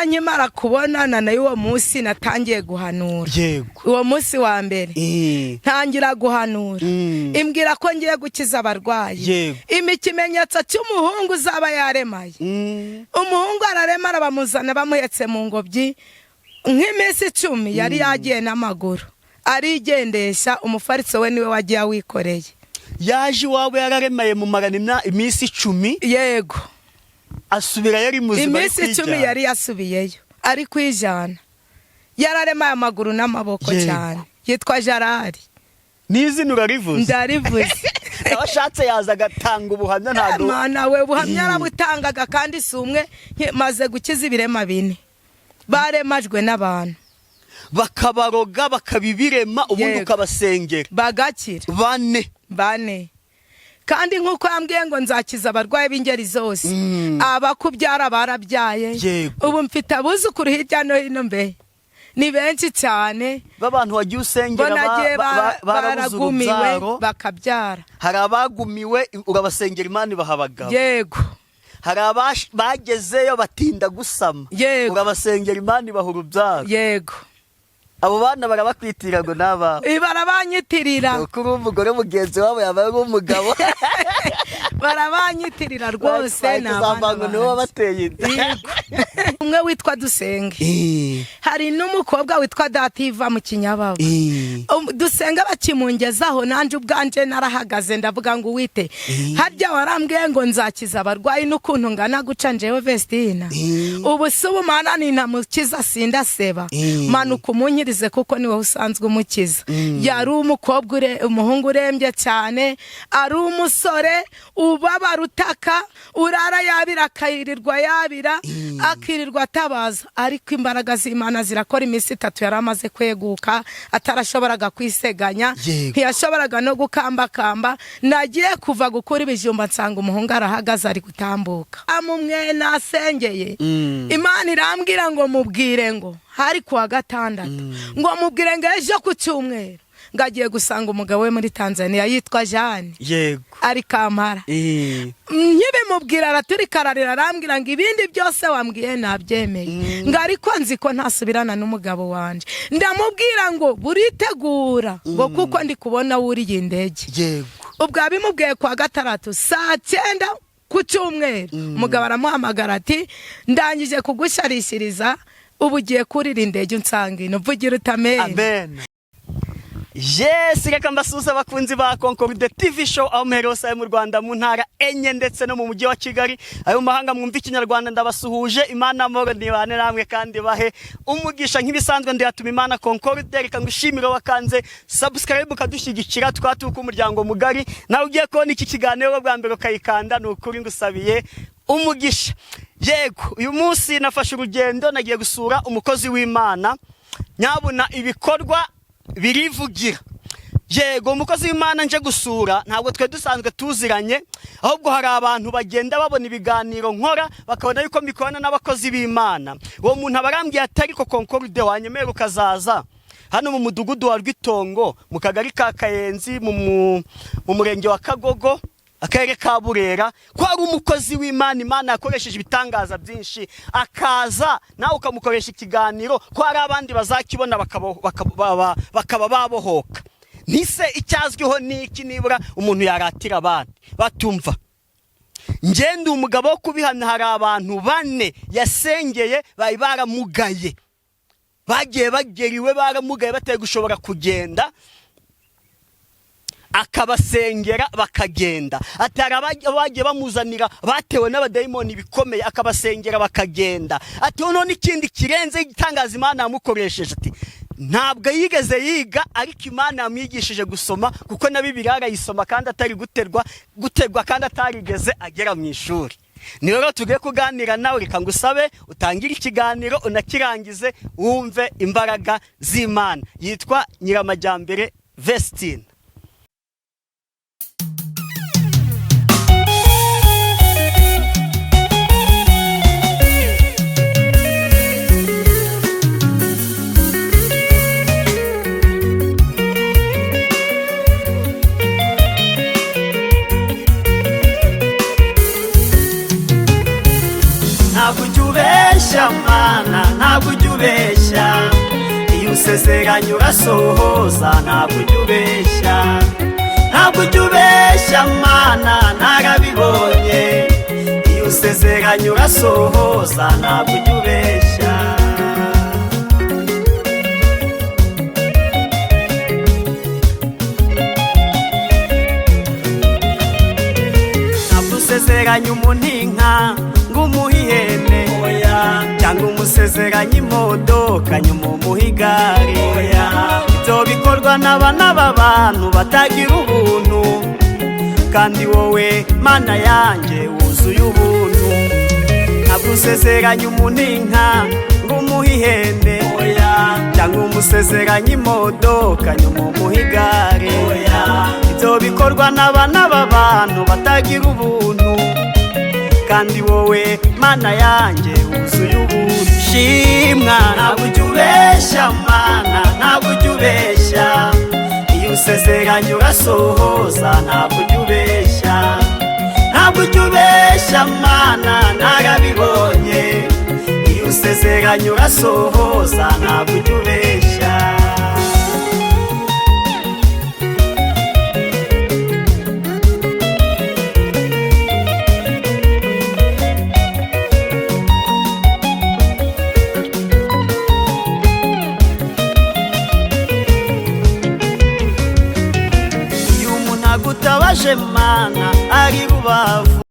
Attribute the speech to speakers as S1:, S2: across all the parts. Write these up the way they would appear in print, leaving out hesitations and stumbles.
S1: Imana nkimara kubonana nayo uwo munsi natangiye guhanura. Uwo munsi wa mbere ntangira guhanura, imbwira ko ngiye gukiza abarwayi, impa ikimenyetso cy'umuhungu uzaba yaremaye. Umuhungu araremara, bamuzana bamuhetse mu ngobyi. Nk'iminsi 10 yari yagiye n'amaguru, arigendesha. Umufariso we niwe wagiye awikoreye.
S2: Yaje iwawe yararemaye, mumarana iminsi 10?
S1: Yego.
S2: Asubira yari muzima ari
S1: Iminsi 10.
S2: kwijyana.
S1: Yari yasubiyeyo ari kwijana, yararemaye amaguru n'amaboko cyane. Yitwa Jarari.
S2: N'izina urarivuze?
S1: Ndarivuze.
S2: Abashatse yaza agatanga ubuhamya, ntabwo
S1: Mana we, ubuhamya yarabutangaga, kandi si umwe. Maze gukiza ibirema bine baremajwe n'abantu.
S2: Bakabaroga bakabibirema, ubundi ukabasengera
S1: bagakira.
S2: Bane?
S1: Bane. Kandi nk'uko yambwiye ngo nzakiza abarwayi b'ingeri zose, abakubyara barabyaye. Ubu mfite abuzukuru hirya no hino, mbe ni benshi cyane.
S2: B'abantu wagiye usengera
S1: Bo nagiye
S2: barabuze
S1: baragumiwe
S2: urubyaro.
S1: bakabyara.
S2: Hari abagumiwe, urabasengera, Imana ibaha abagabo.
S1: Yego.
S2: Hari bagezeyo batinda gusama, urabasengera, Imana ibaha urubyaro.
S1: Yego.
S2: Abo bana barabakwitira ngo ni abawe?
S1: Barabanyitirira.
S2: Kuko uri umugore, mugenzi wabo yaba ari umugabo.
S1: Barabanyitirira rwose, ni abana
S2: ngo nibo
S1: banjye.
S2: wabateye inda.
S1: Yego. Umwe witwa Dusenge, hari n'umukobwa witwa Dativa mu Kinyababa. Dusenge bakimungezaho, nanjye ubwanje narahagaze, ndavuga ngo: "Uwite, harya warambwiye ngo nzakiza abarwayi n'ukuntu ngana guca njewe Vestina, ubu si ubu Mana nintamukiza sindaseba. Manuka umunkirize kuko niwe usanzwe umukiza." Yari umukobwa umuhungu urembye cyane, ari umusore ubabara, utaka, urara yabira, akirirwa yabira, akirirwa atabaza, ariko imbaraga z'Imana zirakora. Iminsi 3 yari amaze kweguka, atarashoboraga kwiseganya, ntiyashoboraga no gukambakamba. Nagiye kuva gukura ibijumba, nsanga umuhungu arahagaze, ari gutambuka. Amumwe nasengeye, Imana irambwira ngo mubwire ngo hari kuwa gatandatu, ngo mubwire ngo ejo ku cyumweru ngo agiye gusanga umugabo we muri Tanzania, yitwa Jeanne, ari Kampala. Nkibimubwira araturika ararira, arambwira ngo: "Ibindi byose wambwiye nabyemeye," ngo: "ariko nzi ko ntasubirana n'umugabo wanje." Ndamubwira ngo: "Buritegura," ngo: "kuko ndi kubona wuriye indege." Ubwo abimubwiye kuwa gatandatu saa 9, ku cyumweru umugabo aramuhamagara ati: "Ndangije kugusharishiriza, ubu ugiye kurira indege unsanga ino." Mvugira utamenya.
S2: Amen. Yes, reka mbasuhuze abakunzi ba Concorde TV Show aho muherereye hose mu Rwanda, mu ntara enye ndetse no mu mujyi wa Kigali, ayo mu mahanga mwumva ikinyarwanda, ndabasuhuje. Imana amahoro nibane namwe kandi bahe umugisha. Nk'ibisanzwe ndiyatuma Imana Concorde. Reka ngushimire wakanze subscribe ukadushyigikira, twatuka umuryango mugari. Nawe ugiye kubona iki kiganiro bwa mbere ukayikanda, ni ukuri ngusabiye umugisha. Yego, uyu munsi nafashe urugendo, nagiye gusura umukozi w'Imana. Nyabuna ibikorwa birivugira. Yego, umukozi w'Imana nje gusura ntabwo twe dusanzwe tuziranye, ahubwo hari abantu bagenda babona ibiganiro nkora bakabona yuko mbikorana n'abakozi b'Imana. Uwo muntu aba arambwiye ati: "Ariko Concorde, wanyemerera ukazaza hano mu mudugudu wa Rwitongo, mu kagari ka Kayenzi, mu murenge wa Kagogo, akarere ka Burera, ko hari umukozi w'Imana Imana yakoresheje ibitangaza byinshi, akaza nawe ukamukoresha ikiganiro, ko hari abandi bazakibona bakaba babohoka." Nise icyazwiho ni iki nibura umuntu yaratira abandi batumva? Ngende umugabo wo kubihamya. Hari abantu bane yasengeye bari baramugaye, bagiye bagera iwe baramugaye, batari gushobora kugenda, akabasengera bakagenda. Ati hari abagiye bamuzanira batewe n'abadayimoni bikomeye, akabasengera bakagenda. Ati noneho n'ikindi kirenze igitangaza Imana yamukoresheje, ati ntabwo yigeze yiga, ariko Imana yamwigishije gusoma, kuko na Bibiliya arayisoma kandi atari guterwa kandi atarigeze agera mu ishuri. Ni rero tugiye kuganira nawe. Reka ngusabe utangire ikiganiro unakirangize, wumve imbaraga z'Imana. Yitwa Nyiramajyambere Vestine. Ntabwo ujya ubeshya, Mana. Usezeranye urasohoza, ntabwo ujya ubeshya, ntabwo ujya ubeshya Mana, narabibonye. Iyo usezeranye urasohoza, ntabwo ujya ubeshya. Ntabwo usezeranye umuntu inka ngo umuhe ihene, oya, cyangwa umusezeranye imodoka nyuma umuhe igare, oya. Ibyo bikorwa n'abana b'abantu batagira ubuntu, kandi wowe Mana yanjye wuzuye ubuntu. Ntabwo usezeranye umuntu inka ngo umuhe ihene, oya, cyangwa umusezeranye imodoka nyuma umuhe igare, oya. Ibyo bikorwa n'abana b'abantu batagira ubuntu, kandi wowe Mana yanjye wuzuye ubuntu. Shimwa, ntabwo ujya ubeshya Mana, ntabwo ujya ubeshya. Iyo usezeranye urasohoza, ntabwo ujya ubeshya, ntabwo ujya ubeshya Mana, narabibonye. Iyo usezeranye urasohoza, ntabwo ujya ubeshya. Iyo umuntu agutabaje Mana ari Rubavu.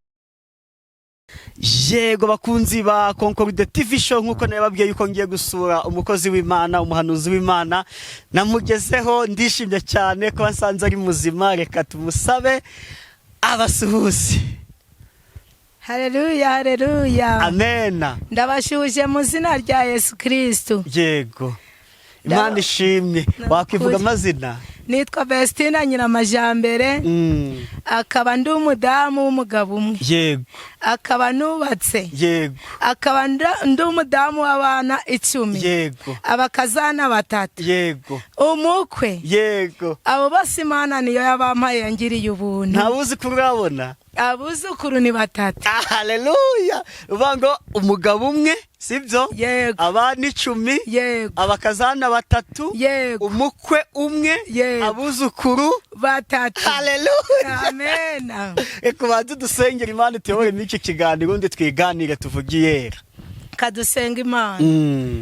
S2: Yego bakunzi ba Concorde TV Show, nkuko nababwiye yuko ngiye gusura umukozi w'Imana, umuhanuzi w'Imana, namugezeho, ndishimye cyane kuba nsanze ari muzima. Reka tumusabe abasuhuze.
S1: Haleluya, haleluya.
S2: Amena.
S1: Ndabashuhuje mu izina rya Yesu Kristu.
S2: Yego, Imana ishimwe. Wakwivuga amazina?
S1: Nitwa Vestina Nyiramajambere, akaba ndi umudamu w'umugabo umwe, akaba nubatse, akaba ndi umudamu w'abana 10, abakazana 3, umukwe. Abo bose Imana niyo yabampaye, yangiriye ubuntu.
S2: Nta buzukuru urabona?
S1: Abuzukuru ni 3.
S2: Haleluya! Uvuga ngo umugabo umwe, sibyo?
S1: Yego.
S2: Abana 10,
S1: Yego.
S2: abakazana 3,
S1: Yego.
S2: umukwe umwe,
S1: Yego.
S2: abuzukuru
S1: 3.
S2: Haleluya!
S1: Amena.
S2: Reka ubanze dusengera Imana ituyobore muri iki kiganiro, ubundi twiganire tuvuge iyera.
S1: Kadusenga Imana.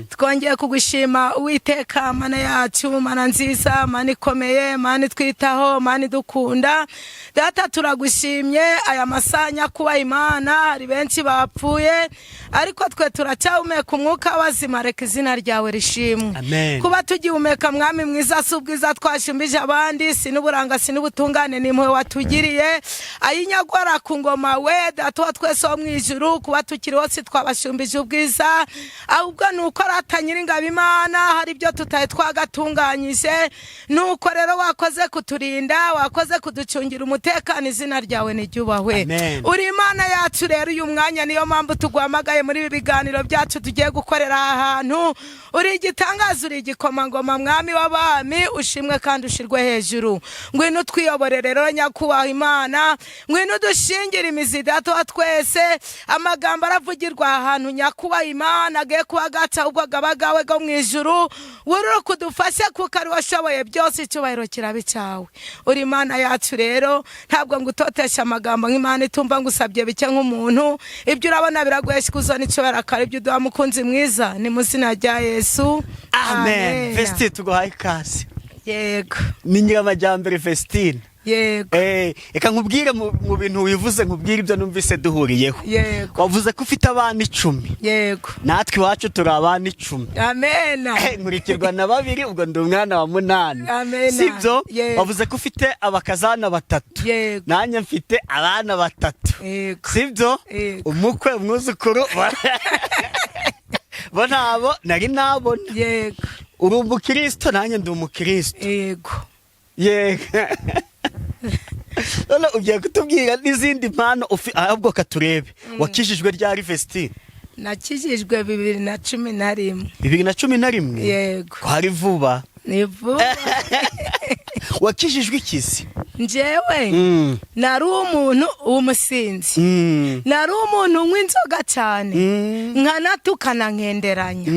S1: Twongeye kugushima Uwiteka Mana yacu, Mana nziza, Mana ikomeye, Mana itwitaho, Mana idukunda. Data, turagushimye aya masaha. Nyakuba Imana, hari benshi bapfuye, ariko twe turacyahumeka umwuka w'abazima. Reka izina ryawe rishimwe.
S2: Amen.
S1: Kuba tugihumeka, Mwami mwiza, si ubwiza twashumbije abandi, si n'uburanga, si n'ubutungane, ni impuhwe watugiriye. Ayinyagwara ku ngoma we Data wa twese wo mu ijuru, kuba tukiriho si twabashumbije ubwiza, ahubwo ni uko rata Nyiringabo Imana hari ibyo tutari twagatunganyije. Nuko rero wakoze kuturinda, wakoze kuducungira umutekano, izina ryawe niryubahwe.
S2: Amen.
S1: Uri Imana yacu rero uyu mwanya, niyo mpamvu tuguhamagaye muri ibi biganiro byacu tugiye gukorera aha hantu. Uri igitangaza, uri igikomangoma, Mwami w'abami, ushimwe kandi ushirwe hejuru. Ngwino utwiyobore rero Nyakubahwa Imana, ngwino udushingire imizi Data wa twese. Amagambo aravugirwa aha hantu Nyakubahwa Imana agiye kuba gaca, ahubwo agaba go mu ijuru wururu kudufashe, kuko ari washoboye byose. Icyubahiro kirabe cyawe. Uri Imana yacu rero, ntabwo ngutotesha amagambo nk'Imana itumva, ngusabye bike nk'umuntu. Ibyo urabona biragoye kuzana icyubahiro akaba ibyo uduha, mukunzi mwiza, ni mu izina rya Yesu.
S2: Amen. Vestine, tuguhaye ikaze.
S1: Yego.
S2: Ni Nyiramajyambere Vestine.
S1: Yego.
S2: Reka nkubwire mu bintu wivuze, nkubwire ibyo numvise duhuriyeho.
S1: Yego.
S2: Wavuze ko ufite abana 10.
S1: Yego.
S2: Natwe iwacu turi abana 10.
S1: Amena.
S2: Nkurikirwa na 2, ubwo ndi umwana wa 8.
S1: Amena.
S2: Sibyo?
S1: Yego.
S2: Wavuze ko ufite abakazana 3.
S1: Yego.
S2: Nanjye mfite abana 3.
S1: Yego.
S2: Sibyo?
S1: Yego.
S2: Umukwe, umwuzukuru, bo ntabo nari nabona.
S1: Yego.
S2: Uri umukristo, nanjye ndi umukristo.
S1: Yego.
S2: Yego. None ugiye kutubwira n'izindi mpano ahubwo katurebe. Wakijijwe ryari, Vestine?
S1: Nakijijwe 2011.
S2: 2011?
S1: Yego.
S2: Kwari vuba.
S1: Ni vuba.
S2: Wakijijwe ikizi?
S1: Njyewe nari umuntu w'umusinzi, nari umuntu unywa inzoga cyane, nkanatukana, nkenderanya.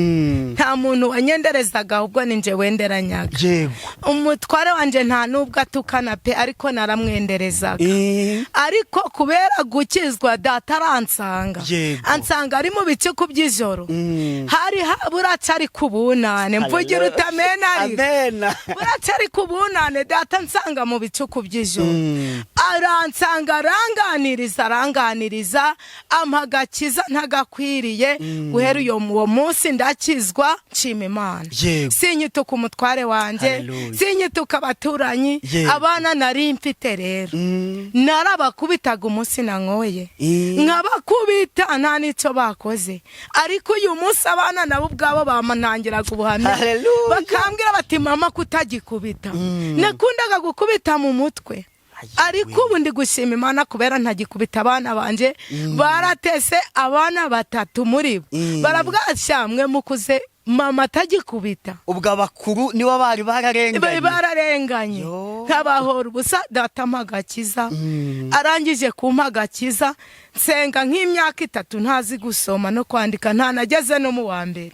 S1: Nta muntu wanyenderezaga, ahubwo ni njye wenderanyaga. Umutware wanjye nta nubwo atukana pe, ariko naramwenderezaga. Ariko kubera gukizwa, data aransanga. Ansanga ari mu bicuku by'ijoro. Hari buraca ari ku bunane, mvugira utamena ariko.
S2: Amena.
S1: Buraca ari ku bunane, data nsanga mu bicuku by'ijoro. Aransanga, aranganiriza, aranganiriza, ampa agakiza ntagakwiriye. Guhera uwo munsi ndakizwa, nshima Imana. Sinyituka umutware wanjye, sinyituka abaturanyi. Abana nari mfite rero, narabakubitaga umunsi nanyoye, nkabakubita nta n'icyo bakoze. Ariko uyu munsi abana nabo ubwabo bamanangiraga ubuhamya, bakambwira bati: "Mama, kutagikubita, nakundaga gukubita mu mutwe, ariko ubu ndi gushima Imana kubera ntagikubita." Abana banjye baratese, abana batatu muri bo baravuga: "Mwe mukuze mama atagikubita."
S2: Ubwo abakuru nibo bari bararenganye?
S1: Bari bararenganye.
S2: Yo.
S1: Nkabahora ubusa. Data ampa agakiza. Arangije kumpa agakiza, nsenga nk'imyaka 3 ntazi gusoma no kwandika, ntanageze no mu wa mbere.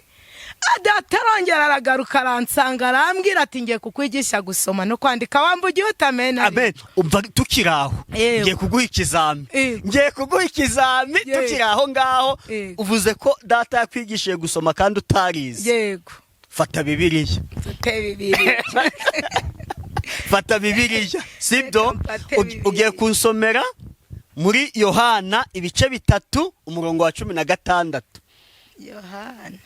S1: Data arongera aragaruka, aransanga, arambwira ati: "Ngiye kukwigisha gusoma no kwandika." Wambugiye utamena?
S2: Amen. Umva, tukiri aho, ngiye kuguha ikizami. Ngiye kuguha ikizami. Tukiri aho ngaho, uvuze ko data yakwigishije gusoma kandi utarize.
S1: Yego.
S2: Fata Bibiliya.
S1: Mfate bibiri.
S2: Fata Bibiliya, sibyo?
S1: Reka mfate Bibiliya.
S2: Ugiye kunsomera muri Yohana ibice 3, umurongo wa 16.
S1: Yohana.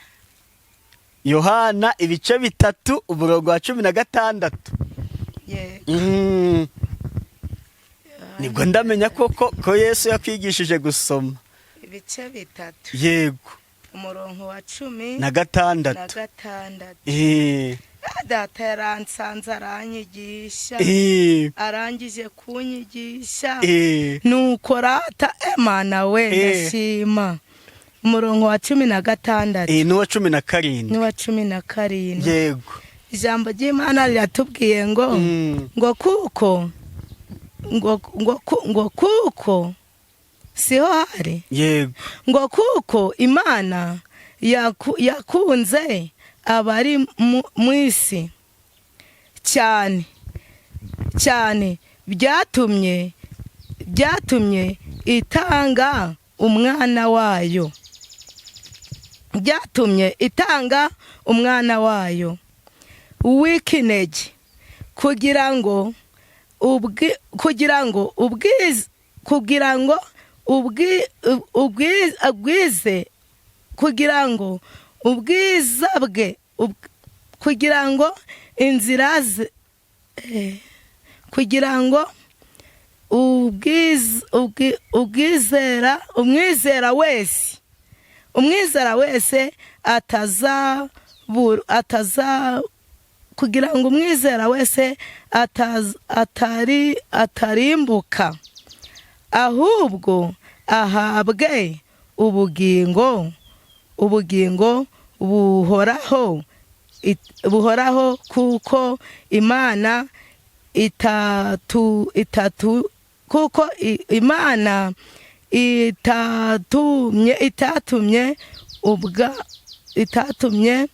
S2: Yohana ibice 3, umurongo wa 16.
S1: Yego.
S2: Nibwo ndamenya koko ko Yesu yakwigishije gusoma.
S1: Ibice 3.
S2: Yego.
S1: Umurongo wa cumi
S2: na
S1: na
S2: gatandatu.
S1: gatandatu. Data yaransanze, aranyigisha. Arangije kunyigisha, nuko rata emana we, ndashima. Umurongo wa 16.
S2: N'uwa 17.
S1: N'uwa 17.
S2: Yego.
S1: Ijambo ry'Imana riratubwiye ngo ngo kuko ngo kuko siho hari?
S2: Yego.
S1: Ngo kuko Imana yakunze abari mu isi cyane cyane, byatumye itanga umwana wayo, byatumye itanga umwana wayo w'ikinege, kugira ngo ubwize kugira ngo ubwiza bwe kugira ngo inzira ze, kugira ngo ubwizera umwizera wese ataza kugira ngo umwizera wese atarimbuka, ahubwo ahabwe ubugingo buhoraho. Kuko Imana itatu itatu kuko Imana itatumye ubwa itatumye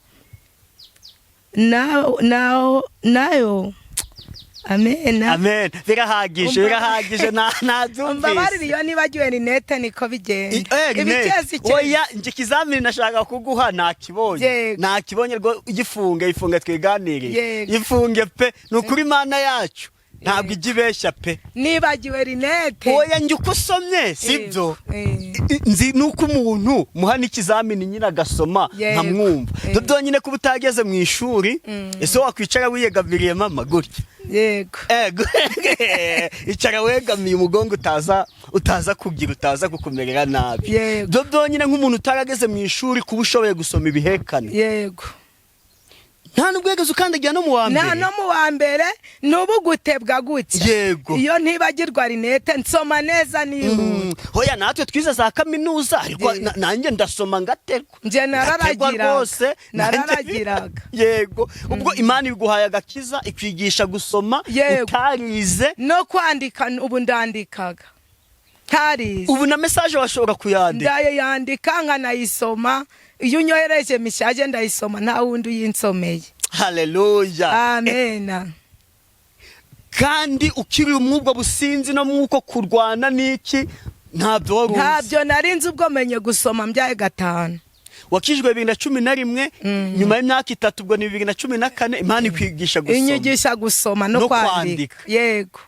S1: nayo. Amena.
S2: Amen, birahagije. Birahagije, nabyumvise.
S1: Mbabarira, iyo nibagiwe rinete niko bigenda.
S2: Rinete.
S1: Ibikezi.
S2: Oya, njye ikizamini nashaka kuguha nakibonye. Nakibonye rwo. Igifunge, ifunge twiganirire. Ifunge pe. Ni ukuri, Imana yacu ntabwo ijya ibeshya pe.
S1: Nibagiwe rinete.
S2: Oya, njye uko usomye sibyo.
S1: Yego.
S2: Nzi nuko umuntu muha n'ikizamini nyine agasoma, nkamwumva. Byonyine kuba utageze mu ishuri, ese wakwicara wiyegamiriye mama gutya?
S1: Yego.
S2: Ego, icara wegamiye umugongo, utaza kugira utaza kukumerera nabi. Byo byonyine, nk'umuntu utarageze mu ishuri, kuba ushoboye gusoma ibihekane, Nta nubwo wigeze ukandagira no mu wa
S1: Nta
S2: mbere?
S1: no mu wa mbere. N'ubu gutebwa gutya. Iyo ntibagirwa rinete nsoma neza nihuta.
S2: Hoya, natwe twize za kaminuza, ariko nanjye ndasoma ngaterwa.
S1: Njye
S2: Ngaterwa
S1: nararagiraga.
S2: rwose.
S1: Nararagiraga.
S2: Yego, ubwo Imana iguhaye agakiza, ikwigisha gusoma utarize.
S1: No kwandika, ubu ndandikaga ntarize.
S2: Ubu na message washobora kuyandika?
S1: Ndayandika nkanayisoma. Iyo unyohereje message ndayisoma, nta wundi uyinsomeye.
S2: Haleluya!
S1: Amena.
S2: Kandi ukiri mw'ubwo businzi no mw'uko kurwana n'iki, ntabyo wari uzi?
S1: Ntabyo nari nzi. Ubwo menye gusoma mbyaye gatanu.
S2: Wakijwe 2011, nyuma y'imyaka 3, ubwo ni 2014, Imana ikwigisha gusoma.
S1: Inyigisha gusoma no
S2: No
S1: kwandika.
S2: kwandika.
S1: Yego.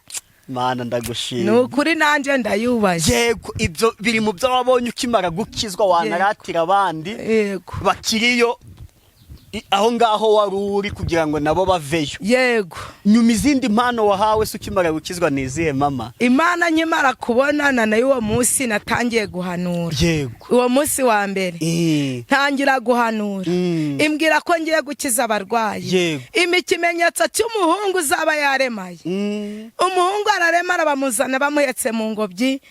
S2: Mana,
S1: Ni
S2: ndagushima.
S1: ukuri, nanjye ndayubashye.
S2: Yego, ibyo biri mu byo wabonye ukimara gukizwa, wanaratira abandi bakiriyo aho ngaho wari uri, kugira ngo nabo baveyo. Nyuma, izindi mpano wahawe se ukimara gukizwa ni izihe, mama?
S1: Imana, nkimara kubonana nayo uwo munsi, natangiye guhanura. Uwo munsi wa mbere ntangira guhanura. Imbwira ko ngiye gukiza abarwayi. Impa ikimenyetso cy'umuhungu uzaba yaremaye. Umuhungu araremara, bamuzana bamuhetse mu ngobyi.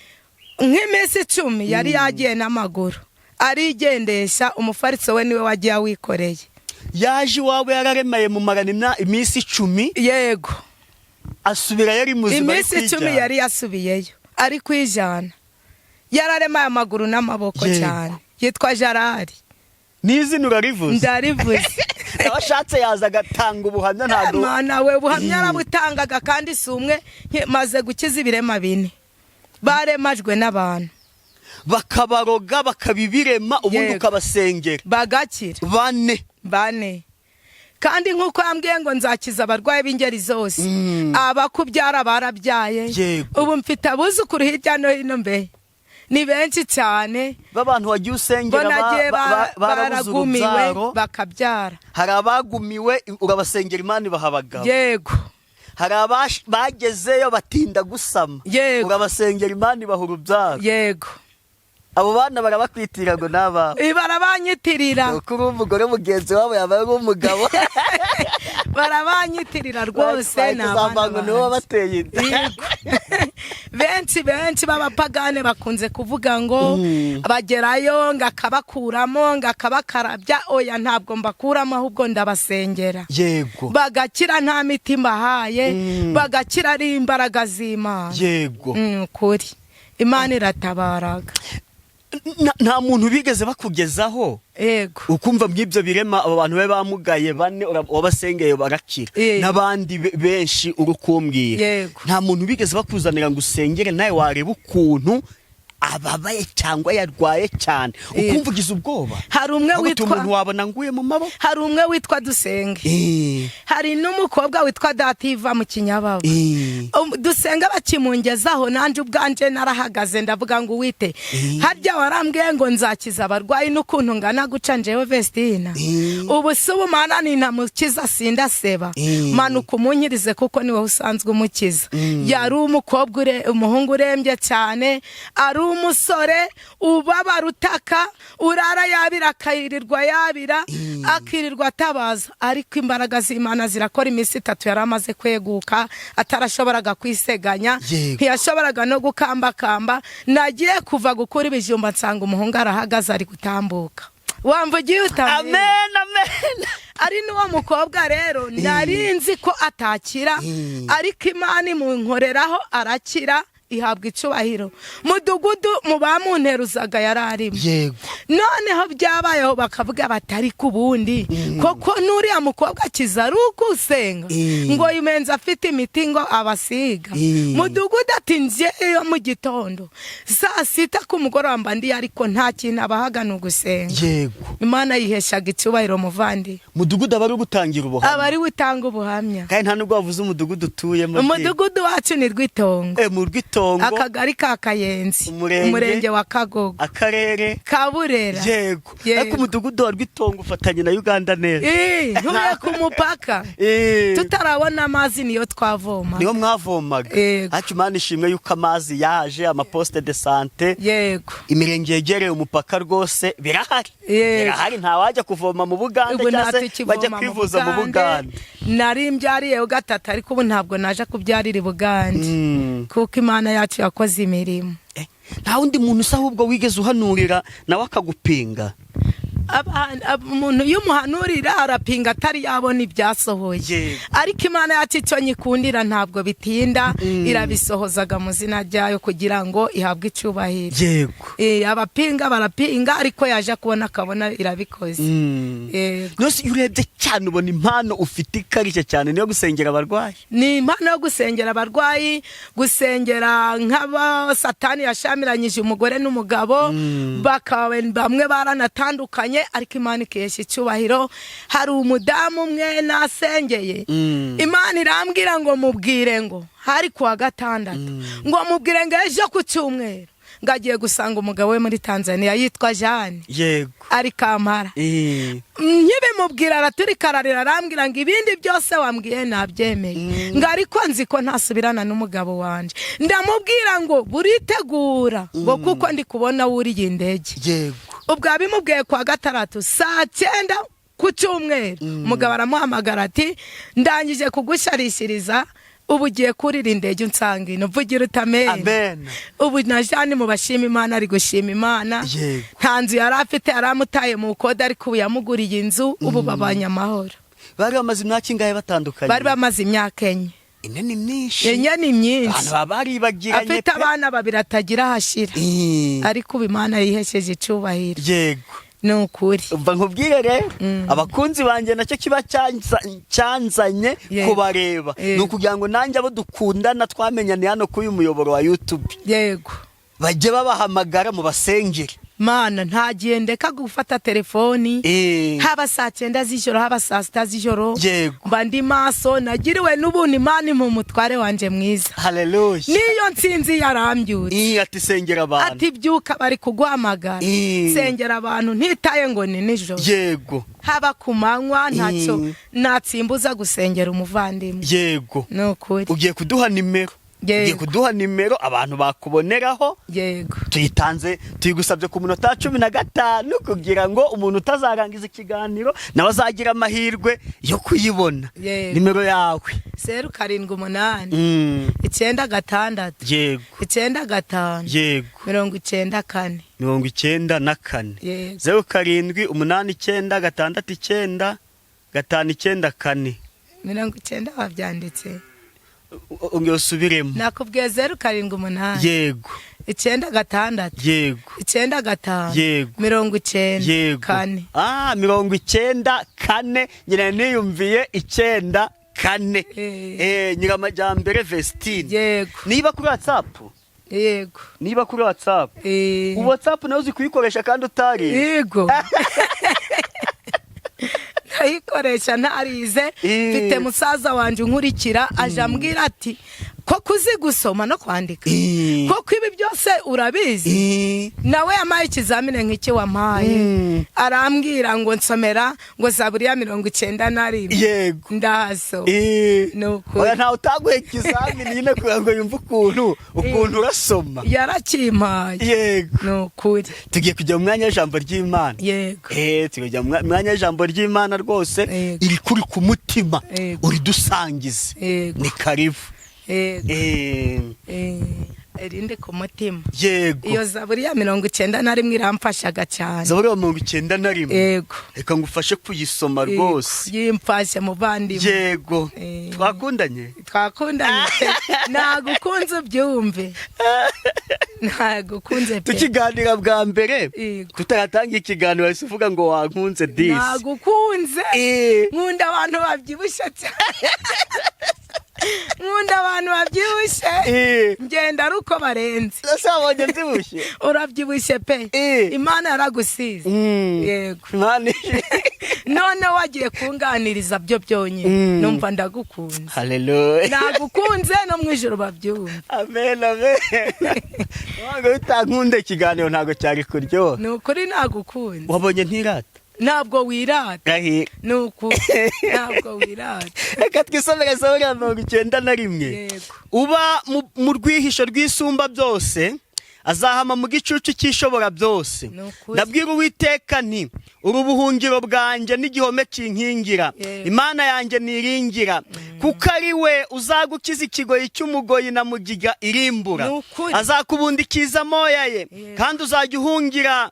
S1: Nk'iminsi 10 yari yagiye n'amaguru, arigendesha. Umufariso we niwe wagiye awikoreye.
S2: Yaje iwawe yararemaye, mumarana iminsi 10?
S1: Yego.
S2: Asubira yari muzima, ari
S1: Iminsi 10
S2: kwijyana.
S1: yari yasubiyeyo ari kwijana, yararemaye amaguru n'amaboko cyane. Yitwa Jarari.
S2: N'izina urarivuze?
S1: Ndarivuze.
S2: Abashatse yaza agatanga ubuhamya, ntabwo?
S1: Mana we, ubuhamya yarabutangaga, kandi si umwe. Maze gukiza ibirema bine baremajwe n'abantu.
S2: Bakabaroga, bakabibirema, ubundi ukabasengera.
S1: Bagakira.
S2: Bane?
S1: Bane. Kandi nk'uko yambwiye ngo nzakiza abarwayi b'ingeri zose, abakubyara barabyaye. Ubu mfite abuzukuru hirya no hino, mbe ni benshi cyane.
S2: B'abantu wagiye usengera
S1: Bo nagiye
S2: barabuze
S1: baragumiwe
S2: urubyaro.
S1: bakabyara.
S2: Hari abagumiwe, urabasengera, Imana ibaha abagabo. Hari bagezeyo batinda gusama. Urabasengera, Imana ibaha urubyaro. Abo bana barabakwitira ngo ni abawe?
S1: Barabanyitirira.
S2: Kuri umugore mugenzi wabo yaba ari umugabo.
S1: Barabanyitirira rwose, ni abana
S2: ngo nibo
S1: banjye.
S2: bateye inda.
S1: Yego. Benshi benshi b'abapagane bakunze kuvuga ngo bagerayo ngo akabakuramo, ngo akabakarabya. Oya, ntabwo mbakuramo, ahubwo ndabasengera bagakira, nta miti mbahaye. Bagakira ari imbaraga z'Imana. Kuri Imana iratabaraga.
S2: Nta muntu bigeze bakugezaho ukumva mw'ibyo birema, abo bantu babe bamugaye bane, wabasengeye barakira, n'abandi benshi uri kumbwira?
S1: Yego.
S2: Nta muntu bigeze bakuzanira ngo usengere, nawe wareba ukuntu ababaye cyangwa yarwaye cyane, ukumva ugize ubwoba?
S1: Hari umwe
S2: Ahubwo uti
S1: witwa
S2: umuntu wabona nguye mu maboko.
S1: Hari umwe witwa Dusenge. Hari n'umukobwa witwa Dativa mu Kinyababa. Dusenge bakimungezaho, nanjye ubwanje narahagaze ndavuga ngo: "Uwite, harya warambwiye ngo nzakiza abarwayi n'ukuntu ngana guca njyewe Vestina, ubu si ubu Mana nintamukiza sindaseba. Manuka umunkirize kuko niwe usanzwe umukiza." Yari umukobwa umuhungu urembye cyane, ari umusore ubabara, utaka, urara yabira, akirirwa yabira, akirirwa atabaza, ariko imbaraga z'Imana zirakora. Iminsi 3 yari amaze kweguka, atarashoboraga kwiseganya. Ntiyashoboraga no gukambakamba. Nagiye kuva gukura ibijumba nsanga umuhungu arahagaze, ari gutambuka. Wamva ugiye utamenya.
S2: Amen, amen.
S1: Ari n'uwo mukobwa rero, nari nzi ko atakira, ariko Imana imunkoreraho arakira, ihabwa icubahiro. Mudugudu mu bamunteruzaga yari arimo. Noneho byabayeho, bakavuga bati: "Ariko ubundi koko n'uriya mukobwa akiza ari ugusenga?" Ngo yumenze afite imiti ngo abasiga. Mudugudu ati: "Njyeyo mu gitondo saa sita ku mugoroba mba ndiyo, ariko nta kintu abahaga, ni ugusenga." Imana yiheshaga icyubahiro, muvandi.
S2: Mudugudu aba ari gutangira ubuhamya.
S1: Aba ari we utanga ubuhamya.
S2: Kandi nta nubwo wavuze umudugudu utuyemo.
S1: Umudugudu wacu ni Rwitongo.
S2: Mu Rwitongo. Rwitongo.
S1: Akagari ka Kayenzi.
S2: Umurenge?
S1: Umurenge wa Kagogo.
S2: Akarere?
S1: Ka Burera.
S2: Yego.
S1: Yego.
S2: Ariko umudugudu wa Rwitongo ufatanye na Uganda neza.
S1: Ntuye ku mupaka. Tutarabona amazi niyo twavoma.
S2: Niho mwavomaga?
S1: Yego.
S2: Ariko Imana ishimwe yuko amazi yaje, amaposte de santé.
S1: Yego.
S2: Imirenge yegereye umupaka rwose birahari.
S1: Yego.
S2: Birahari, ntawajya kuvoma mu Bugande
S1: Ubu
S2: cyangwa se
S1: ntatukivoma
S2: bajya kwivuza mu Bugande.
S1: Nari mbyariyeho gatatu, ariko ubu ntabwo naje kubyarira i Bugande, kuko Imana yacu yakoze imirimo.
S2: Nta wundi muntu usa ahubwo wigeze uhanurira nawe akagupinga?
S1: Umuntu iyo umuhanurira arapinga atari yabona ibyasohoye. Ariko Imana yacu icyo nyikundira, ntabwo bitinda, irabisohozaga mu zina ryayo kugira ngo ihabwe icyubahiro. Abapinga barapinga, ariko yaje kubona akabona irabikoze. Yego.
S2: Nose iyo urebye cyane ubona impano ufite ikarishye cyane niyo gusengera abarwayi?
S1: Ni impano yo gusengera abarwayi, gusengera nk'aba Satani yashamiranyije umugore n'umugabo, bakaba bamwe baranatandukanye, ariko Imana ikihesha icyubahiro. Hari umudamu umwe nasengeye, Imana irambwira ngo mubwire ngo hari kuwa gatandatu, ngo mubwire ngo ejo ku cyumweru ngo agiye gusanga umugabo we muri Tanzania, yitwa Jeanne, ari Kampala. Nkibimubwira araturika ararira, arambwira ngo ibindi byose wambwiye nabyemeye, ngo ariko nzi ko ntasubirana n'umugabo wanjye. Ndamubwira ngo buritegura, ngo kuko ndi kubona wuriye indege. Ubwo abimubwiye kuwa gatandatu saa 9, ku cyumweru umugabo aramuhamagara ati: "Ndangije kugusharishiriza, ubu ugiye kurira indege unsanga ino." Mvugira uti amen.
S2: Amen.
S1: Ubu na Jeanne mu bashima Imana, ari gushima Imana. Nta nzu yari afite, yari amutaye mu kode, ariko ubu yamuguriye inzu, ubu babanye amahoro.
S2: Bari bamaze imyaka ingahe batandukanye?
S1: Bari bamaze imyaka 4.
S2: 4 ni myinshi.
S1: 4 ni myinshi.
S2: Abantu baba baribagiranye
S1: Afite
S2: pe.
S1: abana babiri atagira ahashira, ariko ubu Imana yihesheje icyubahiro. Ni ukuri.
S2: Umva nkubwire rero, abakunzi banjye, nacyo kiba cyanzanye kubareba, ni ukugira ngo nanjye abo dukundana twamenyaniye hano kuri uyu muyoboro wa YouTube bajye babahamagara mu basengere.
S1: Mana, nta gihe ndeka gufata telefoni, haba saa 9 z'ijoro, haba saa 6 z'ijoro, mba ndi maso. Nagiriwe n'ubuntu, Imana impa umutware wanjye mwiza.
S2: Haleluya.
S1: Niyo nsinzi yarambyutse.
S2: Ati sengera abantu.
S1: Ati byuka, bari kuguhamagara. Sengera abantu, ntitaye ngo ni nijoro, haba ku manywa, ntacyo natsimbuza gusengera umuvandimwe. Ni ukuri.
S2: Ugiye kuduha nimero?
S1: Yego.
S2: Ugiye kuduha nimero abantu bakuboneraho?
S1: Yego.
S2: Tuyitanze, tuyigusabye ku munota wa 15, kugira ngo umuntu utazarangiza ikiganiro nawe azagira amahirwe yo kuyibona.
S1: Yego.
S2: Nimero yawe?
S1: 078 96 95 94.
S2: 94.
S1: Yego.
S2: 0789695994.
S1: 90 wabyanditse?
S2: Ongera usubiremo.
S1: Nakubwiye 078 96 95 90 4.
S2: Ah, 94, nyina niyumviye 94. Nyiramajyambere Vestine.
S1: Yego.
S2: Niba kuri WhatsApp?
S1: Yego.
S2: Niba kuri WhatsApp? Ubu WhatsApp nawe uzi kuyikoresha kandi utari?
S1: Yego, ndayikoresha ntarize. Mfite musaza wanjye unkurikira, aje ambwira ati koko uzi gusoma no kwandika? Koko ibi byose urabizi? Nawe yampaye ikizamini nk'iki wampaye. Arambwira ngo nsomera ngo Zaburi ya 91. Ndahaso. Ni ukuri.
S2: Oya, ntawe utaguha ikizamini nyine kugira ngo yumve ukuntu urasoma.
S1: Yarakimpaye. Ni ukuri.
S2: Tugiye kujya mu mwanya w'ijambo ry'Imana.
S1: Yego.
S2: Tugiye kujya mu mwanya w'ijambo ry'Imana rwose. Iri kuri ku mutima, uridusangize. Ni karibu.
S1: Yego. Irindi ku mutima, iyo Zaburi ya 91 iramfashaga cyane.
S2: Zaburi ya 91?
S1: Yego.
S2: Reka ngufashe kuyisoma rwose.
S1: Yimfashe, muvandimwe.
S2: Yego. Twakundanye.
S1: Twakundanye pe, nagukunze ubyumve, nagukunze pe.
S2: Tukiganira bwa mbere, tutaratanga ikiganiro, wahise uvuga ngo wankunze disi.
S1: Nagukunze. Nkunda abantu babyibushye cyane. Nkunda abantu babyibushye. Ngenda ari uko barenze.
S2: Ese wabonye mbyibushye?
S1: Urabyibushye pe. Imana yaragusize. Yego.
S2: Imana.
S1: None wagiye kunganiriza byo byonyine, numva ndagukunze.
S2: Haleluya.
S1: Nagukunze, no mu ijoro babyumva.
S2: Amen, amen. Ntabwo bitankunda, ikiganiro ntabwo cyari kuryoha.
S1: Ni ukuri, nagukunze.
S2: Wabonye ntirata?
S1: Ntabwo wirata.
S2: Gahira.
S1: Ni ukuri, ntabwo wirata.
S2: Reka twisomere Zaburi ya 91.
S1: Yego.
S2: Uba mu rwihisho rw'Isumba Byose azahama mu gicucu cy'Ishobora Byose.
S1: Ni ukuri.
S2: Ndabwira Uwiteka nti: "Uri ubuhungiro bwanjye n'igihome kinkingira, Imana yanjye niringira, kuko ari we uzagukiza ikigoyi cy'umugoyi na mugiga irimbura."
S1: Ni ukuri.
S2: Azakubundikiza amoya ye, kandi uzajya uhungira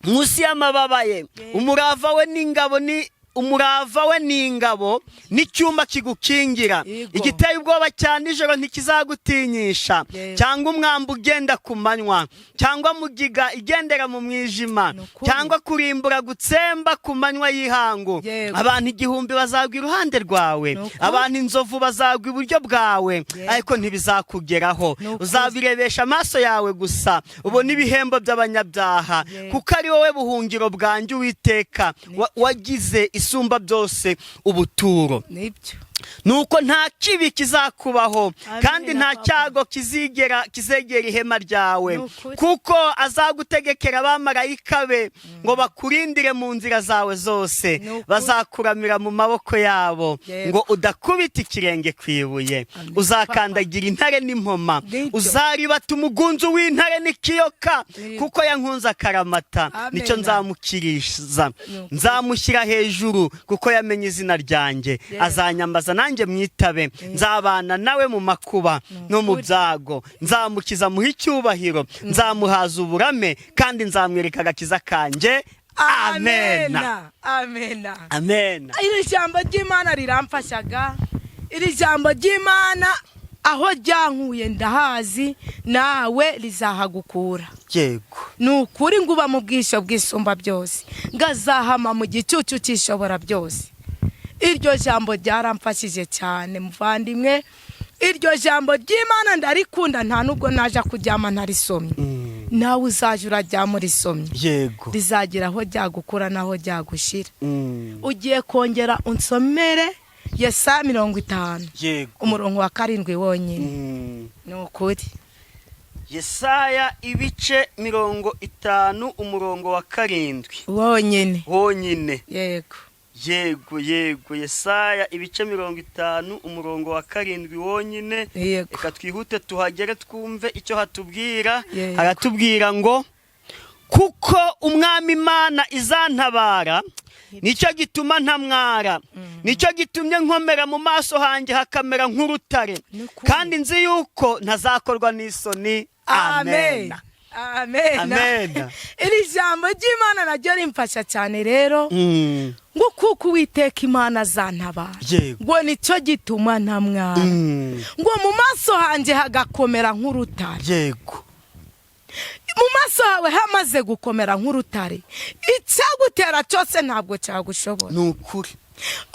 S2: munsi y'amababa ye. Umurava we n'ingabo ni umurava we ni ingabo n'icyuma kigukingira. Igiteye ubwoba cya nijoro ntikizagutinyisha, cyangwa umwambi ugenda ku manywa, cyangwa mugiga igendera mu mwijima,
S1: Ni ukuri.
S2: cyangwa kurimbura gutsemba ku manywa y'ihangu. Abantu 1000 bazagwa iruhande rwawe,
S1: Ni ukuri.
S2: abantu inzovu bazagwa iburyo bwawe, ariko ntibizakugeraho.
S1: Ni ukuri.
S2: Uzabirebesha amaso yawe gusa, ubone ibihembo by'abanyabyaha, kuko ari wowe buhungiro bwanjye, Uwiteka, wagize Isumba Byose ubuturo.
S1: Nibyo.
S2: Nuko nta kibi kizakubaho,
S1: Amen,
S2: kandi nta
S1: papa.
S2: cyago kizigera kizegera ihema ryawe,
S1: Ni ukuri.
S2: kuko azagutegekera abamarayika be ngo bakurindire mu nzira zawe zose.
S1: Ni ukuri.
S2: Bazakuramira mu maboko yabo, ngo udakubita ikirenge ku ibuye.
S1: Amen,
S2: Uzakandagira intare n'impoma,
S1: Nibyo.
S2: uzaribata umugunzu w'intare n'ikiyoka. Kuko yankunze akaramata,
S1: Amen.
S2: nicyo nzamukiriza,
S1: Ni ukuri.
S2: nzamushyira hejuru kuko yamenye izina ryanjye. Azanyambaza, nanjye mwitabe, nzabana nawe mu makuba no mu
S1: ukuri.
S2: byago, nzamukiza muhe icyubahiro, nzamuhaza uburame kandi nzamwereka agakiza kanjye. Amena.
S1: Amena.
S2: Amena.
S1: Iri jambo ry'Imana riramfashaga. Iri jambo ry'Imana aho ryankuye ndahazi, nawe rizahagukura. Ni ukuri, ngo uba mu bwisho bw'Isumba Byose ngazahama mu gicucu cy'Ishobora Byose. Iryo jambo ryaramfashije cyane, muvandimwe. Iryo jambo ry'Imana ndarikunda, nta nubwo naje kuryama ntarisomye. Nawe uzajya uraryama urisomye, rizagira aho ryagukura n'aho ryagushyira. Ugiye kongera unsomere Yesaya 50, umurongo wa 7 wonyine. Ni ukuri.
S2: Yesaya ibice 50, umurongo wa 7.
S1: Wonyine.
S2: Wonyine.
S1: Yego.
S2: Yego, Yesaya ibice 50, umurongo wa 7 wonyine. Reka twihute tuhagere, twumve icyo hatubwira. Haratubwira ngo: "Kuko Umwami Imana izantabara, nicyo gituma ntamwara, nicyo gitumye nkomera, mu maso hanjye hakamera nk'urutare,
S1: Ni ukuri.
S2: kandi nzi yuko ntazakorwa n'isoni." Amen.
S1: Amen.
S2: Amen.
S1: Iri jambo ry'Imana naryo rimfasha cyane rero, ngo kuko Uwiteka Imana azantabara, ngo nicyo gituma ntamwara, ngo mu maso hanjye hagakomera nk'urutare. Mu maso hawe hamaze gukomera nk'urutare, icyagutera cyose ntabwo cyagushobora.
S2: Ni ukuri.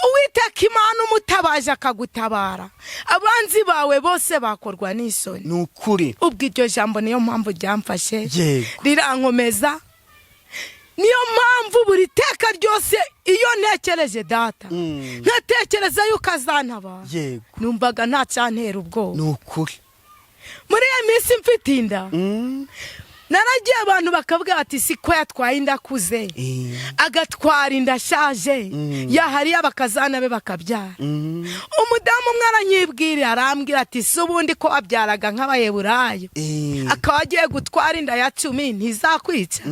S1: Uwiteka Imana umutabaje akagutabara, abanzi bawe bose bakorwa n'isoni.
S2: Ni ukuri.
S1: Ubwo iryo jambo niyo mpamvu ryamfashe, rirankomeza. Niyo mpamvu buri teka ryose iyo ntekereje data, nkatekereza yuko azantabara, numvaga nta cyantera ubwoba.
S2: Ni ukuri.
S1: Muri iyo minsi mfite inda, naragiye abantu bakavuga bati: "Si ko yatwaye inda akuze, agatwara inda ashaje?" Yahariye abakazana be bakabyara. Umudamu umwe aranyibwira, arambwira ati: "Si ubundi ko wabyaraga nk'Abaheburayo, akaba agiye gutwara inda ya 10, ntizakwica?"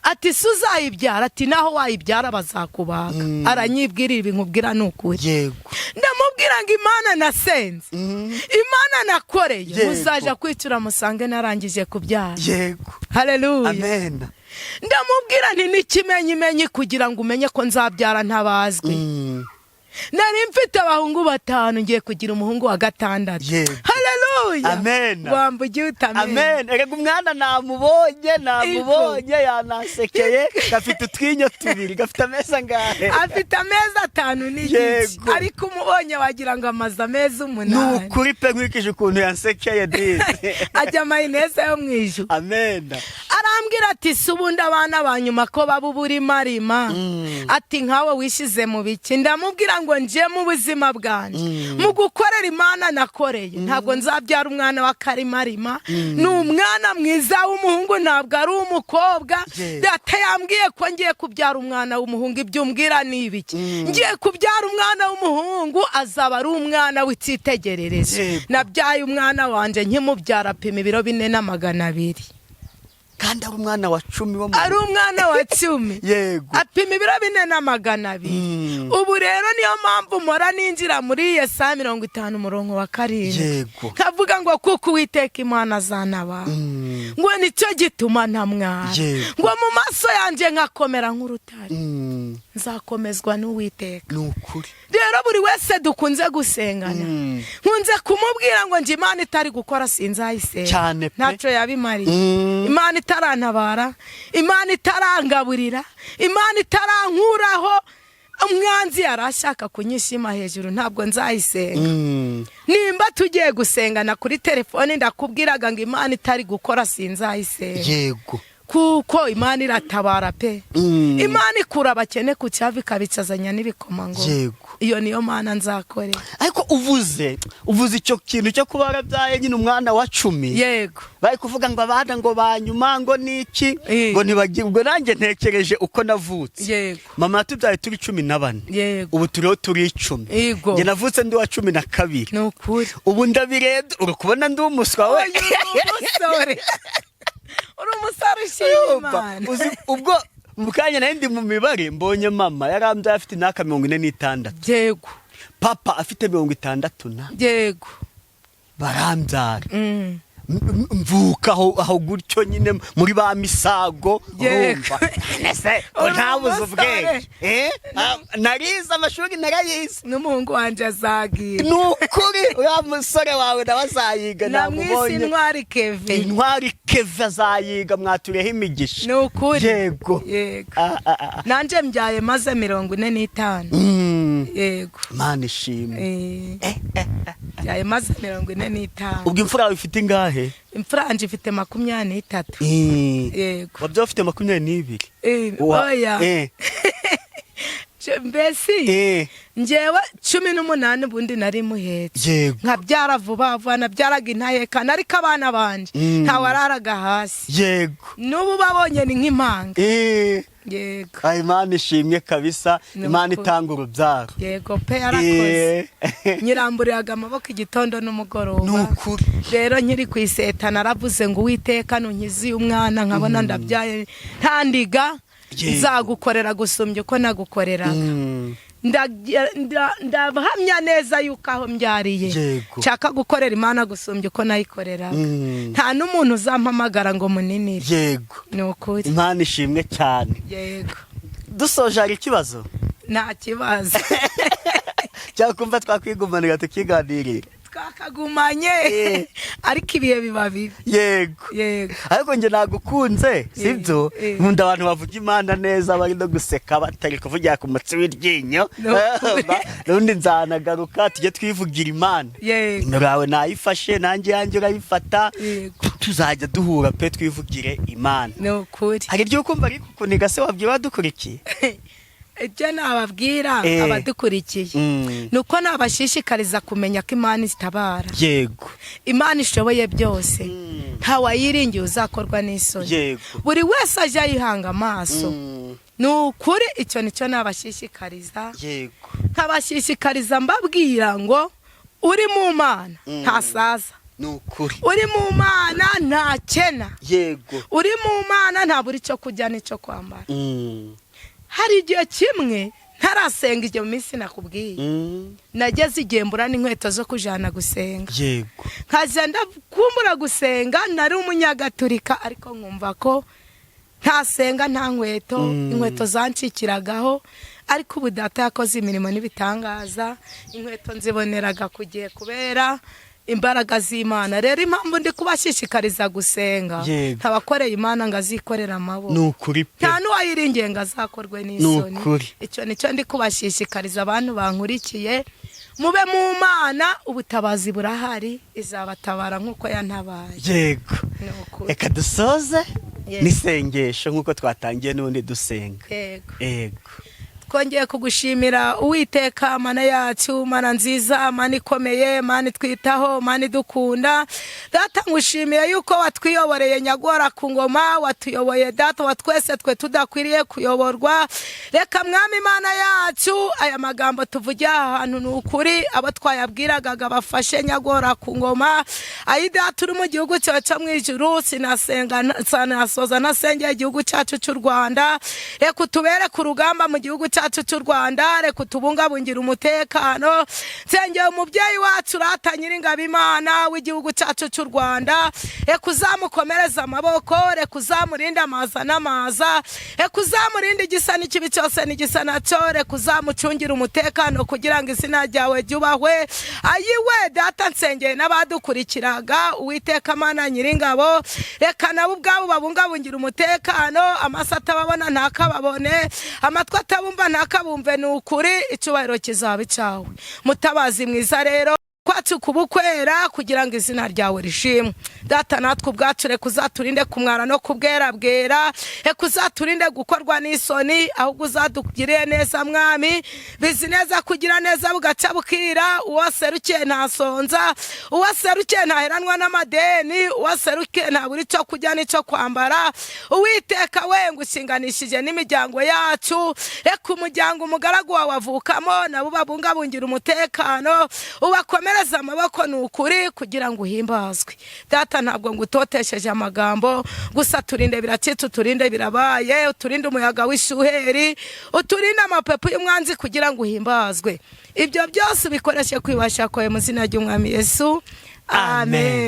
S1: Ati: "Si uzayibyara?" Ati: "Naho wayibyara bazakubaga." Aranyibwira ibi nkubwira ni ukuri. Ndamubwira ngo Imana nasenze, Imana nakoreye, muzaja kwicara musange narangije kubyara. Haleluya.
S2: Amen.
S1: Ndamubwira nti n'ikimenyimenyi kugira ngo umenye ko nzabyara ntabazwe, nari mfite abahungu batanu, ngiye kugira umuhungu wa gatandatu. Haleluya. Haleluya.
S2: Amen.
S1: Wambugiye utamenya.
S2: Amen. Erega umwana namubonye yanasekeye, gafite utwinyo tubiri, gafite amezi angahe?
S1: Afite amezi 5 n'igice.
S2: Yego.
S1: Ariko umubonye wagira ngo amaze amezi
S2: Ni
S1: 8.
S2: ukuri pe, nkurikije ukuntu yansekeye disi.
S1: Ajya mayineze yo mu ijuru.
S2: Amen.
S1: Arambwira ati: "Si ubundi abana ba nyuma ko baba uburimarima?" Ati: "Nkawe wishyize mu biki?" Ndamubwira ngo nje mu buzima bwanjye, mu gukorera Imana nakoreye, ntabwo nzabyara umwana wa karimarima. Ni umwana mwiza w'umuhungu, ntabwo ari umukobwa. Data yambwiye ko ngiye kubyara umwana w'umuhungu. Ibyo umbwira ni ibiki? Ngiye kubyara umwana w'umuhungu, azaba ari umwana w'icyitegererezo. Nabyaye umwana wanjye, nkimubyara apima ibiro 4 na 200.
S2: Kandi ari umwana wa 10 wo mu
S1: Ari umwana wa 10. Apima ibiro 4 na 200. Ubu rero niyo mpamvu mpora ninjira muri Yesaya 50 umurongo wa 7, nkavuga ngo: "Kuko Uwiteka Imana azanaba," ngo "nicyo gituma ntamwara," ngo "mu maso yanjye nkakomera nk'urutare." Nzakomezwa n'Uwiteka.
S2: Ni ukuri.
S1: Rero buri wese dukunze gusengana, nkunze kumubwira ngo njye Imana itari gukora sinzayisenga.
S2: Cyane pe.
S1: Ntacyo yabimariye. Imana itarantabara, Imana itarangaburira, Imana itarankuraho umwanzi yari ashaka kunyishima hejuru, ntabwo nzayisenga. Nimba tugiye gusengana kuri telefone, ndakubwiraga ngo Imana itari gukora sinzayisenga. Kuko Imana iratabara pe. Imana ikura abakene ku cyavu ikabicazanya n'ibikomangoma. Iyo niyo Mana nzakorera.
S2: Ariko uvuze icyo kintu cyo kuba warabyaye nyine umwana wa 10, bari kuvuga ngo abana ngo ba nyuma ngo niki, ngo ntibagire. Ubwo nanjye ntekereje uko navutse. Mama yatubyaye turi 14. Ubu turiho turi 10. Njye navutse ndi uwa 12.
S1: Ni ukuri.
S2: Ubu ndabirebye, uri kubona ndi umuswa we.
S1: Oya, uri umusore, uri umusore ushima
S2: Urumva,
S1: Imana.
S2: Uzi, ubwo mu kanya nari ndi mu mibare, mbonye mama yarambyaye afite imyaka 46, papa afite 60 na barambyara. Mvuka aho gutyo nyine muri ba misago. Urumva nese
S1: Uri
S2: ntabuze
S1: umusore.
S2: ubwenge. Narize amashuri, narayize.
S1: N'umuhungu wanjye azagira.
S2: Ni ukuri, uriya musore wawe nawe azayiga.
S1: Namwise
S2: Namubonye.
S1: Intwari Keve.
S2: Intwari Keve azayiga, mwatureho imigisha.
S1: Ni ukuri.
S2: Yego.
S1: Yego.
S2: Ah, ah, ah.
S1: Nanjye mbyaye maze 45. Yego.
S2: Mana ishimwe.
S1: Mbyaye maze 45.
S2: Ubwo imfura yawe ifite ingahe?
S1: Imfura yanjye ifite 23. Yego.
S2: Wabyaye ufite 22?
S1: Oya. Mbese njyewe 18 ubundi nari muhetse. Nkabyara vuba vuba, nabyaraga intahekana, ariko abana banje ntawararaga hasi. N'ubu babonye ni nk'impanga. Yego.
S2: Ay, Imana ishimwe kabisa.
S1: Ni
S2: Imana
S1: ukuri.
S2: itanga urubyaro.
S1: Yego pe, yarakoze. Nyiramburiraga amaboko igitondo n'umugoroba.
S2: Ni ukuri.
S1: Rero nkiri ku iseta naravuze ngo: "Uwiteka, nunkize umwana nkabona ndabyaye ntandiga, nzagukorera gusumbya uko nagukoreraga." Ndahamya neza yuko aho mbyariye nshaka gukorera Imana gusumbya uko nayikoreraga. Nta n'umuntu uzampamagara ngo muninire. Ni ukuri.
S2: Imana ishimwe cyane.
S1: Yego.
S2: Dusoje, hari ikibazo?
S1: Nta kibazo.
S2: Cyangwa kumva twakwigumanira tukiganirira?
S1: Twakagumanye, ariko ibihe biba bibi. Yego.
S2: Ariko njye nagukunze, sibyo?
S1: Eh.
S2: Nkunda abantu bavuga Imana neza, bari no guseka, batari kuvugira ku mutsi w'iryinyo.
S1: Ni ukuri.
S2: N'ubundi nzanagaruka tujye twivugira Imana. Nimero yawe nayifashe, nanjye yanjye urayifata. Tuzajya duhura pe, twivugire Imana.
S1: Ni ukuri.
S2: Hari ibyo ukumva ariko kuniga se wabwira badukurikiye?
S1: Ibyo nababwira abadukurikiye ni uko nabashishikariza kumenya ko Imana itabara. Imana ishoboye byose, ntawayiringiye uzakorwa n'isoni. Buri wese ajya yihanga amaso. Ni ukuri, icyo nicyo nabashishikariza. Nkabashishikariza mbabwira ngo uri mu Mana ntasaza.
S2: Ni ukuri.
S1: Uri mu Mana ntakena. Uri mu Mana ntabura icyo kurya n'icyo kwambara. Hari igihe kimwe ntarasenga, igihe mu minsi nakubwiye, nageze igihe mbura n'inkweto zo kujana gusenga. Nkajya ndakumbura gusenga, nari umunyagatulika, ariko nkumva ko ntasenga nta nkweto. Inkweto zancikiragaho, ariko ubu Data yakoze imirimo n'ibitangaza, inkweto nziboneraga ku gihe kubera Imbaraga z'Imana rero, impamvu ndi kubashishikariza gusenga, ntabakoreye Imana ngo azikorere amaboko.
S2: Ni ukuri pe.
S1: Nta n'uwayiringiye ngo azakorwe n'isoni.
S2: Ni ukuri.
S1: Icyo nicyo ndi kubashishikariza. Abantu bankurikiye, mube mu Mana, ubutabazi burahari, izabatabara nk'uko yantabaye. Ni ukuri.
S2: Reka dusoze n'isengesho nk'uko twatangiye n'ubundi dusenga.
S1: Yego.
S2: Yego.
S1: Twongeye kugushimira, Uwiteka Mana yacu, Mana nziza, Mana ikomeye, Mana itwitaho, Mana idukunda. Data, ngushimiye yuko watwiyoboreye nyagora ku ngoma, watuyoboye Data wa twese twe tudakwiriye kuyoborwa. Reka Mwami Imana yacu, aya magambo tuvugiye aha hantu, ni ukuri abo twayabwiraga bafashe nyagora ku ngoma. Ayi Data uri mu gihugu cyawe cyo mu ijuru, sinasenga sinasoza ntasengeye igihugu cyacu cy'u Rwanda. Reka utubere ku rugamba mu gihugu cyacu cy'u Rwanda, reka utubungabungire umutekano. Nsengeye umubyeyi wacu rata Nyiringabo Imana w'igihugu cyacu cy'u Rwanda, reka uzamukomereze amaboko, reka uzamurinde amaza n'amaza, reka uzamurinde igisa n'ikibi cyose n'igisa nacyo, reka uzamucungire umutekano kugira ngo izina ryawe ryubahwe. Ayiwe Data, nsengeye n'abadukurikiraga. Uwiteka Mana Nyiringabo, reka nabo ubwabo babungabungira umutekano, amaso atababona ntakababone, amatwi atabumva ntakabumve. Ni ukuri icyubahiro kizaba icyawe, Mutabazi mwiza. Rero kwacu kubukwera kugira ngo izina ryawe rishimwe. Data, natwe ubwacu reka uzaturinde kumwara no kubwerabwera, reka uzaturinde gukorwa n'isoni, ahubwo uzadugiriye neza. Mwami, bizi neza kugira neza bugaca bukira. Uwo serukiye ntasonza, uwo serukiye ntaheranwa n'amadeni, uwo serukiye ntabura icyo kurya n'icyo kwambara. Uwiteka we, ngushinganishije n'imiryango yacu. Reka umuryango umugaragu wawe avukamo nabo babungabungira umutekano, ubakomereze amaboko, ni ukuri kugira ngo uhimbazwe. Data, ntabwo ngutotesheje amagambo, gusa turinde biracitse, uturinde birabaye, uturinde umuyaga w'ishuheri, uturinde amapepo y'umwanzi kugira ngo uhimbazwe. Ibyo byose ubikoreshe kwibasha kwawe mu izina ry'Umwami Yesu, amen.